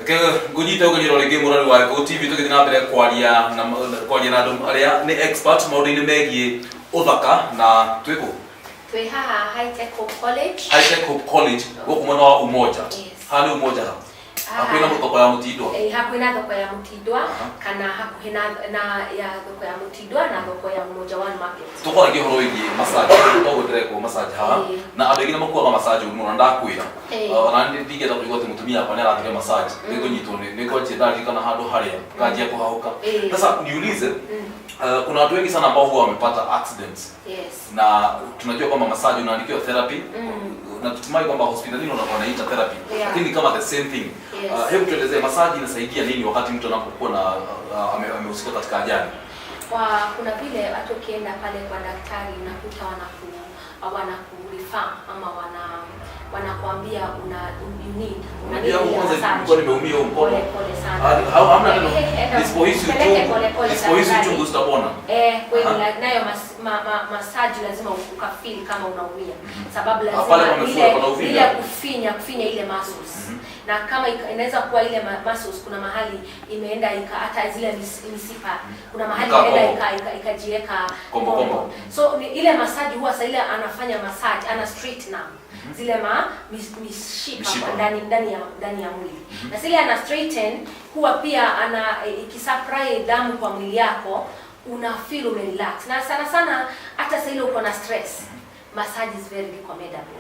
Reke ngũnyite ũgeni ro rĩngĩ mũrori wa Gĩkũyũ TV, tũgĩthiĩ na mbere kwaria na andũ arĩa nĩ expert maũndũ-inĩ megiĩ ũthaka. Na twĩkũ? Twĩ haha High Tech Hope College. High Tech Hope College, gũkũ mwena wa Umoja. Yes. Haha nĩ Umoja, ha hakuhĩ na thoko ya Mũtindwa. Eh, hakuhĩ na thoko ya Mũtindwa, kana hakuhĩ na ya thoko ya Mũtindwa na thoko ya Umoja One Market. Tũkwaragia ũhoro wĩgiĩ massage, toguo ndĩrekwo massage haha. Na andũ aingĩ nĩ makuaga massage ũru mũno, na ndakwĩra, ona nĩ ndingĩenda kũigua atĩ mũtumia wakwa nĩ arathire massage, nĩ ngũnyitwo nĩ ngwanjia ndaririkana handũ harĩa nganjia kũhahũka. Sasa niulize, kuna watu wengi sana ambao huwa wamepata accidents, na tunajua kwamba massage unaandikiwa therapy, na tutumai kwamba hospitalini wanaita therapy, lakini kama the same thing. Hebu tuelezee massage inasaidia nini wakati mtu anapokuwa na amehusika katika ajali? Kwa kuna vile hata ukienda pale kwa daktari unakuta wanakurefer ama wanakuambia una you need una Unajua hapo need kwanza massage. Nilikuwa nimeumia huo mkono. Pole pole sana. Hamna neno. Enda Nisipohisi upeleke uchungu, pole pole nisipohisi tafadhali. uchungu sitapona. Eh, kweli. Nayo massage lazima ukafeel kama unaumia. Sababu lazima Pale pamefura, ile pana uvimbe. Ile kufinya ile muscles. Na kama inaweza kuwa ile muscles kuna mahali imeenda hata zile misipa kuna mahali Ika imeenda kombo. ikajiweka Kombo, kombo. So ni ile massage huwa sa ile anafanya massage, ana straighten up zile mishipa Mishipa. kwa ndani ya mwili, na zile ana straighten huwa pia ana ikisupply damu kwa mwili yako, una feel umerelax. Na sana sana hata saa ile uko na stress, massage is very recommendable.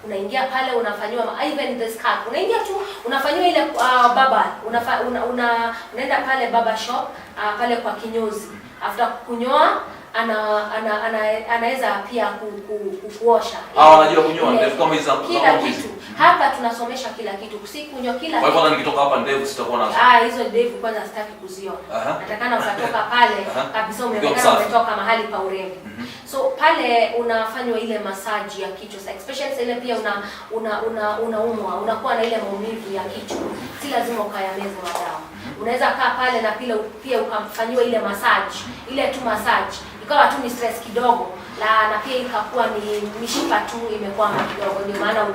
Unaingia pale unafanyiwa even the scalp, unaingia tu unafanyiwa ile barber unafa, una, una, unaenda pale barber shop, pale kwa kinyozi, after kunyoa anaweza pia kuosha. Ah, wanajua kunyoa Ile- ndevu kama hizi za kila kwangu hizi. kitu. Hapa tunasomesha kila kitu, si kunyoa, kila Kwa hivyo kitu. hata nikitoka hapa ndevu sitakuwa nazo. Ah, hizo ndevu kwanza sitaki kuziona. Natakana ukatoka pale kabisa Ukiwa umeonekana msafi. umetoka mahali pa urembo. So pale unafanywa ile massage ya kichwa, especially saa ile pia una unaumwa, unakuwa na ile maumivu ya kichwa. Si lazima ukayameze madawa. Unaweza kaa pale na pia ukafanyiwa ile massage, ile tu massage. Ikawa tu ni stress kidogo na pia ikakuwa ni mishipa tu imekwama kidogo, ndio maana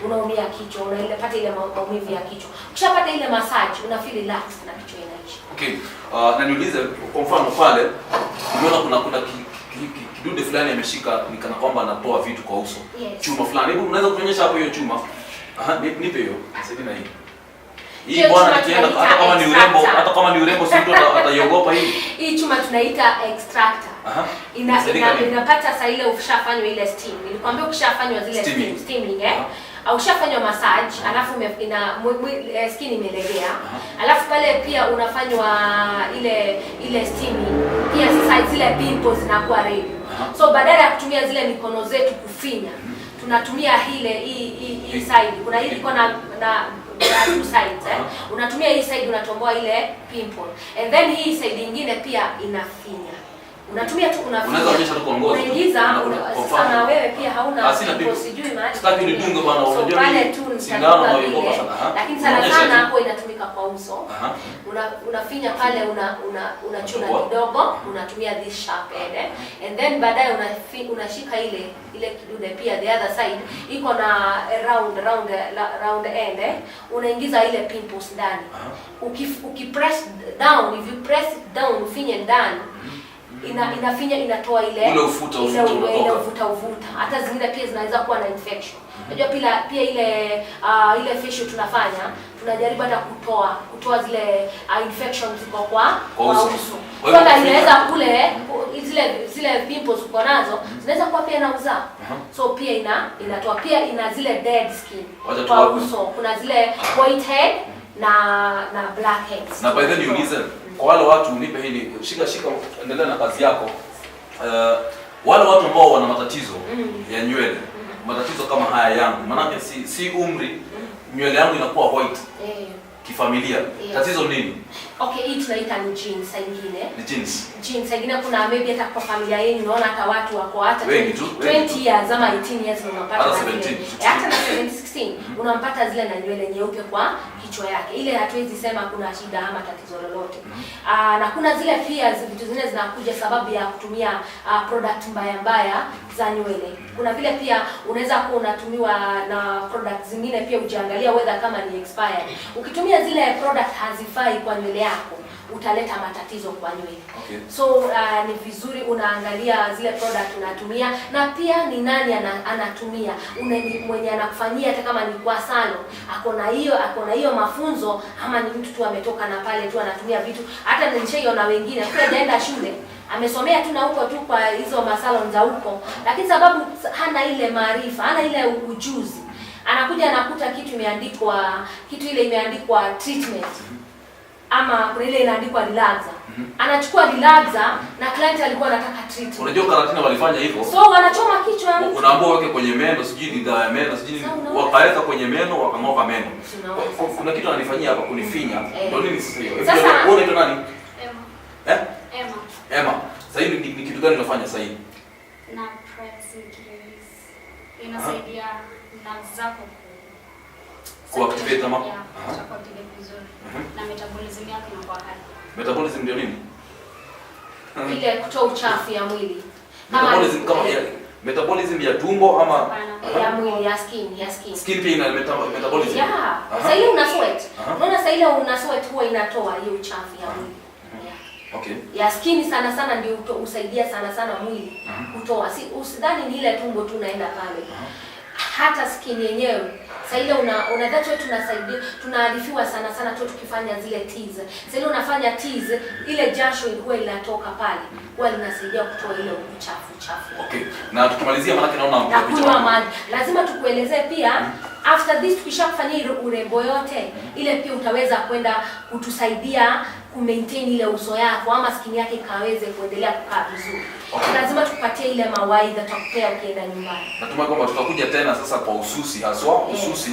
unaumia kichwa, unapata ile maumivu ya kichwa. Ukishapata ile massage, una feel relaxed na kichwa inaisha. Okay. Na niulize, kwa mfano pale umeona kuna kidude fulani ameshika ni kana kwamba anatoa vitu kwa uso. Yes. Chuma fulani. Hebu unaweza kutuonyesha hapo hiyo chuma? Aha, nipe hiyo. Nisaidie na hii. Hii Hiyo bwana chuma nikienda tunaita hata kama ni urembo, extractor. hata kama ni urembo, si mtu ataiogopa hii. Hii chuma tunaita extractor. Inasaidika nini? Inapata saa ile ukishafanywa ile steam. Nilikwambia ukishafanywa zile Steaming. steaming, eh. Au ukishafanywa massage, alafu skin imelegea. Alafu pale pia unafanywa ile steaming. Pia sasa zile pimples zinakuwa ready. So badala ya kutumia zile mikono zetu kufinya, tunatumia ile hii side. Kuna hii iko na two sides, eh. Unatumia hii side unatomboa ile pimple. And then hii side nyingine pia inafinya. Unatumia tu unafinya. Unaweza onyesha tu kwa ngozi tu. Unaingiza Kwa sasa mfano. na wewe pia hauna Ah, sina pimple, pimple. sijui mahali. Sitaki unidunge bwana, So unajua pale mimi tu sindano nitadunga naiogopa vile. sana. Aha. Lakini sana Unaonyesha sana tu. hapo inatumika kwa uso. Unafinya pale, unachuna Unatoboa. kidogo, unatumia this sharp end, eh? And then baadaye unashika ile kidude pia, the other side iko na round end, eh? Unaingiza ile pimples ndani. Ukipress down, if you press it down, ufinye ndani, inafinya, inatoa ile Ule ufuta, ile ufuta ile unatoka. Uvuta uvuta. Hata zingine pia zinaweza kuwa na infection. Unajua pia ile facial tunafanya, tunajaribu hata kutoa zile infections ziko Kwa kwa uso. uso. Kwa hivyo So that inaweza kule zile pimples uko nazo zinaweza kuwa pia na uzaa. So pia inatoa, pia ina zile dead skin Wacha kwa tuwape. uso. Kuna zile whitehead na blackheads. Na by then niulize, kwa wale watu, nipe hili, shika shika, endelea na kazi yako. Wale watu ambao wana matatizo ya nywele, matatizo kama haya yangu, maanake si umri, nywele yangu inakuwa white kifamilia. Tatizo nini? Okay, hii tunaita ni genes saa ingine. Ni genes. Genes. Saa ingine kuna maybe hata kwa familia yenu unaona hata watu wako hata Wengi tu, wengi 20 years ama 18 years na unapata Hata na zile- 17, Eh, hata na 17, 16, unampata zile na nywele nyeupe kwa kichwa yake. Ile hatuwezi sema kuna shida ama tatizo lolote. Na kuna zile pia vitu zingine zinakuja sababu ya kutumia product mbaya mbaya za nywele. Kuna vile pia unaweza kuwa unatumiwa na product zingine pia ujiangalia whether kama ni expired. Ukitumia zile product hazifai kwa nywele yako, utaleta matatizo kwa nywele. So ni vizuri unaangalia zile product unatumia, na pia ni nani anatumia, mwenye anakufanyia, hata kama ni kwa salon, ako na hiyo mafunzo, ama ni mtu tu ametoka na pale tu anatumia vitu. Hata nilishaiona wengine pia hajaenda shule, amesomea tu na huko tu kwa hizo masalon za huko, lakini sababu hana ile maarifa, hana ile ujuzi, anakuja anakuta kitu imeandikwa, kitu ile imeandikwa treatment ama kuna ile inaandikwa relaxer, anachukua relaxer na client alikuwa anataka treatment. Unajua Karatina walifanya hivyo. So wanachoma kichwa ya mtu. Unaambiwa uweke kwenye meno, sijui ni dawa ya meno, sijui Sasa unaona. Wakaweka kwenye meno, wakang'oka meno. Unaona sasa. Kuna kitu ananifanyia hapa kunifinya. Ndio nini sasa hiyo? Sasa- Wewe unaitwa nani? Emma. Eh? Emma. Emma. Sasa hivi ni kitu gani unafanya sasa hivi? Na press nikirelease. Inasaidia nerves zako Kuactivate ama? Yeah, kuactivate vizuri. Na metabolism yako inakuwa high. Metabolism ndio nini? Ile kutoa uchafu ya mwili. Kama Metabolism kama ya, metabolism ya tumbo ama Hapana. Ya mwili, ya skin, ya skin. Skin pia ina metabolism. Yeah. Sasa ile una sweat. Unaona sasa ile una sweat huwa inatoa hiyo uchafu ya mwili. Yeah. Ya skin sana sana ndio husaidia sana sana mwili kutoa. Si usidhani ni ile tumbo tu unaenda pale. Hata skin yenyewe. Sasa ile una that's why tunasaidia, tunaarifiwa sana sana tu tukifanya zile teas. Sasa ile unafanya teas, ile jasho huwa inatoka pale. Huwa linasaidia kutoa ile uchafu uchafu. Okay. Na tukimalizia, maana naona Na mpiga picha kunywa wangu. maji. Lazima tukuelezee pia, after this tukishakufanyia ile urembo yote ile, pia utaweza kwenda kutusaidia kumaintain ile uso yako ama skin yake ikaweze kuendelea kukaa vizuri. Lazima tukupatie ile mawaidha tutakupea ukienda nyumbani. Natumai kwamba tutakuja tena sasa kwa ususi haswa ususi,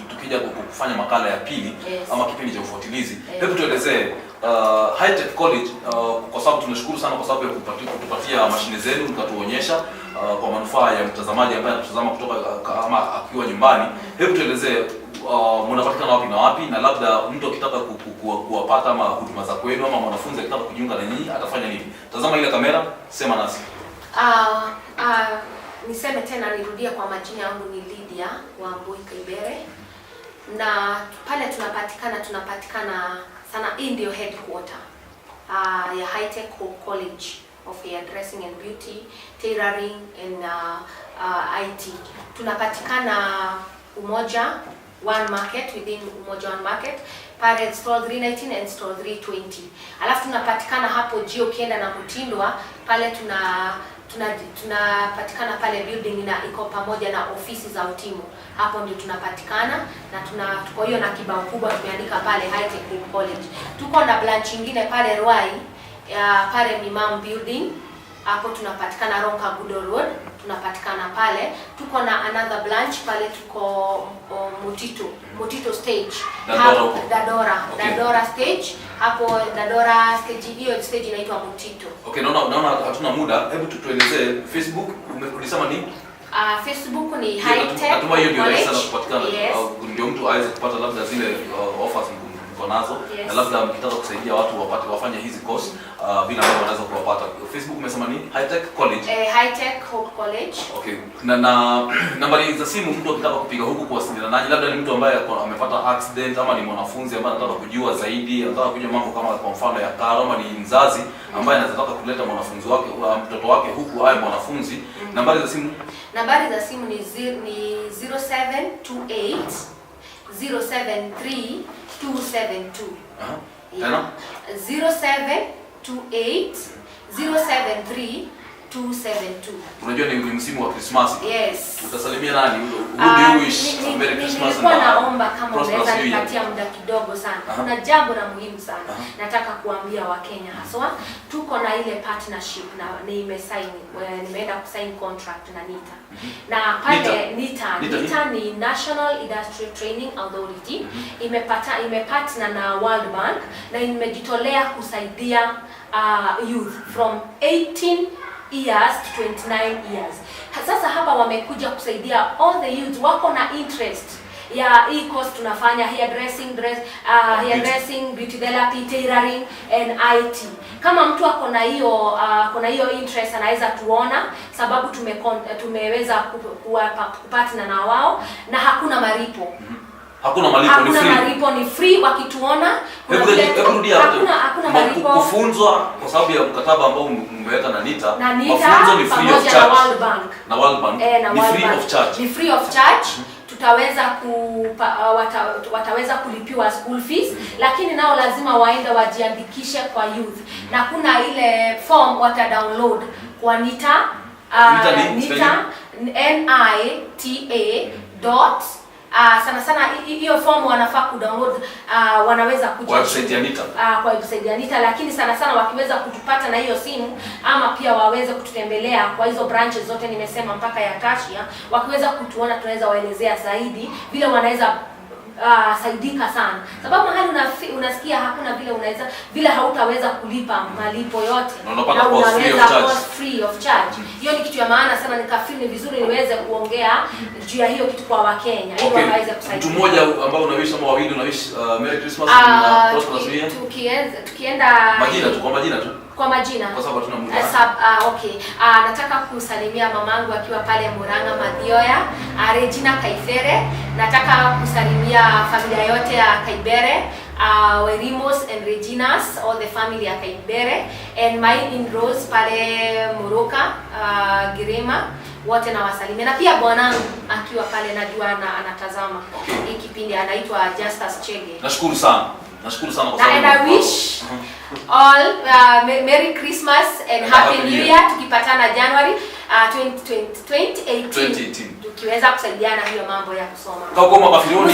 tukija kufanya makala ya pili ama kipindi cha ufuatilizi. Hebu tuelezee High Tech College, kwa sababu tunashukuru sana kwa sababu ya kutupatia mashine zenu mkatuonyesha, kwa manufaa ya mtazamaji ambaye anatazama kutoka ama akiwa nyumbani. Hebu tuelezee mnapatikana wapi na wapi, na labda mtu akitaka kuwapata ama huduma za kwenu ama mwanafunzi akitaka kujiunga na nyinyi atafanya nini? Tazama ile kamera, sema nasi. Niseme tena, nirudie kwa majina yangu ni Lydia Wambui Kaibere, na pale tunapatikana sana, hii ndio headquarter ya High Tech College of Hairdressing and Beauty, Tailoring and IT. Tunapatikana Umoja One Market, within Umoja One Market pale stall 319 and stall 320. Alafu tunapatikana hapo Jio, ukienda na Mutindwa pale tunapatikana pale building na iko pamoja na ofisi za Utimu. Hapo ndio tunapatikana na tuko hiyo na kibao kubwa tumeandika pale High Tech College. Tuko na branch nyingine pale Ruai ya pale Mimam building, hapo tunapatikana Ronka Gudo Road, tunapatikana pale. Tuko na another branch pale tuko Mutito stage. Dandora huko. Dandora. Dandora stage, hapo Dandora stage, hiyo stage inaitwa Mutito. Okay, naona hatuna muda. Hebu tuelezee Facebook, ulisema ni Facebook ni Hiyo High Tech natumai hiyo ndio rahisi sana College. kupatikana. Yes. Ndio mtu aweze kupata labda zile offers mko nazo na labda mkitaka kusaidia watu wapate wafanye hizi course, vile ambavyo wanaweza kuwapata. Facebook umesema ni High Tech College. High Tech Hope College. Okay. Na nambari za simu mtu akitaka kupiga huku kuwasiliana nanyi, labda ni mtu ambaye amepata accident ama ni mwanafunzi ambaye anataka kujua zaidi, anataka kujua mambo kama kwa mfano ya karo, ama ni mzazi ambaye anataka kuleta mwanafunzi wake, mtoto wake huku awe mwanafunzi. Nambari za simu? Nambari za simu ni 0728 073 272. Aha. Tena? 0728 073 272. Unajua ni msimu wa Krismasi. Yes. Utasalimia nani? Who do you wish a Merry Christmas Nilikuwa and a naomba kama prosperous unaweza New Year? nipatia muda kidogo sana. Kuna jambo la muhimu sana nataka kuambia Wakenya haswa. Tuko na ile partnership na nimesign, nimeenda kusign contract na NITA. Na pale NITA, NITA ni? NITA ni National Industrial Training Authority, imepartner na World Bank na imejitolea kusaidia youth from 18 years to 29 years. Sasa hapa wamekuja kusaidia all the youth wako na interest ya hii course tunafanya hairdressing, hairdressing, beauty therapy, tailoring and IT. Kama mtu ako na hiyo ako na hiyo interest anaweza tuona, sababu tumeweza kupatana na wao na hakuna malipo. Hakuna malipo, ni Hakuna free. Malipo, ni free wakituona. Kuna Hebu hebu rudia hapo. Hakuna malipo. Kufunzwa kwa sababu ya mkataba ambao mmeweka na NITA, Na NITA mafunzo ni free of pamoja na charge. World Bank. Na World Bank Na ni World free Bank. of charge. Ni free of charge. Tutaweza wataweza kulipiwa school fees, lakini nao lazima waende wajiandikishe kwa youth, na kuna ile form wata download kwa NITA. NITA ni? NITA, NITA dot sana sana hiyo form wanafaa kudownload, wanaweza kuja Website ya NITA. Kwa website ya NITA, lakini sana sana wakiweza kutupata na hiyo simu ama pia waweze kututembelea kwa hizo branches zote nimesema mpaka ya Kashia, wakiweza kutuona tunaweza waelezea zaidi vile wanaweza saidika sana, sababu mahali unasikia hakuna vile unaweza vile hautaweza kulipa malipo yote Na unapata course free of unaweza charge. course free of charge. Hiyo ni kitu ya maana sana, nikafeel ni vizuri niweze kuongea juu ya hiyo kitu kwa Wakenya ili waweze Mtu kusaidia. mmoja ambao unawish ama wawili unawish Merry Christmas na Prosperous New Year. Tukienda Majina tu, kwa majina tu. Kwa majina Kwa sababu hatuna muda. Okay. Nataka kusalimia mamangu akiwa pale Murang'a Mathioya, Regina Kaithere. Nataka kusalimia familia yote ya Kaibere, Werimos and Reginas, all the family ya Kaibere and my in-laws pale Muruka, Girima, wote nawasalimia, na pia bwanangu akiwa pale najua anatazama hii kipindi, anaitwa Justus Chege. Nashukuru sana. Nashukuru sana kwa Na, sababu and I wish all Merry Christmas and And Happy Happy New New Year. Tukipatana January 2018 2018. tukiweza kusaidiana hiyo mambo ya kusoma. Kagoma Kafironi.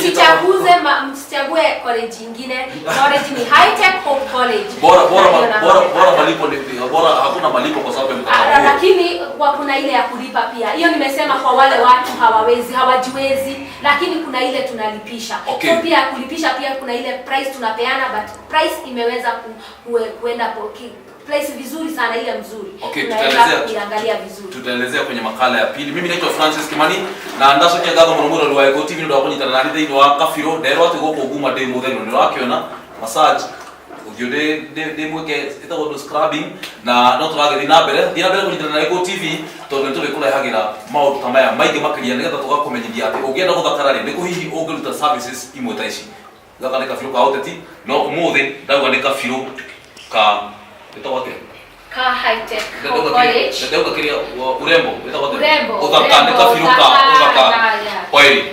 Msichague college nyingine. College ni High Tech Hope College. Bora bora Na hiyo namba bora bora umepata. malipo ni bora, hakuna malipo kwa sababu ya mkataba huo. Lakini kwa kuna ile ya kulipa pia. Hiyo nimesema kwa wale watu hawawezi, hawajiwezi, lakini kuna ile tunalipisha. So pia kulipisha pia kuna ile price tunapeana, but price imeweza kuenda price vizuri sana, ile mzuri. Okay, Tunaweza kuiangalia vizuri. Tutaelezea kwenye makala ya pili. Mimi naitwa Francis Kimani na ndacokia ngatho mũno mũrori wa Eko TV nĩ ũndũ wa kũnyitana nani thĩinĩ wa Kabirũ. Nderwo atĩ gũkũ nguma ndĩ mũtheru, nĩ ũrakĩona massage ũthiũ ndĩ mwĩke ĩtagwo ndũ scrubbing, na no tũragĩthiĩ na mbere, thiĩ na mbere kũnyitana na Eko TV tondũ nĩ tũrĩkũrehagĩra maũndũ ta maya maingĩ makĩria nĩgetha tũgakũmenyithia atĩ ũngĩenda gũthakara rĩ, nĩ kũ hihi ũngĩruta services imwe ta ici. Gaka nĩ kabirũ ka ũteti, no ũmũthĩ ndauga nĩ kabirũ ka ĩtagwo atĩa? Ka High Tech Hope College. Ndauga kĩrĩa urembo ĩtagwo atĩa? Urembo, Ũthaka, nĩ urembo, kabirũ ka ũthaka, ũthaka. yeah. Kwaheri.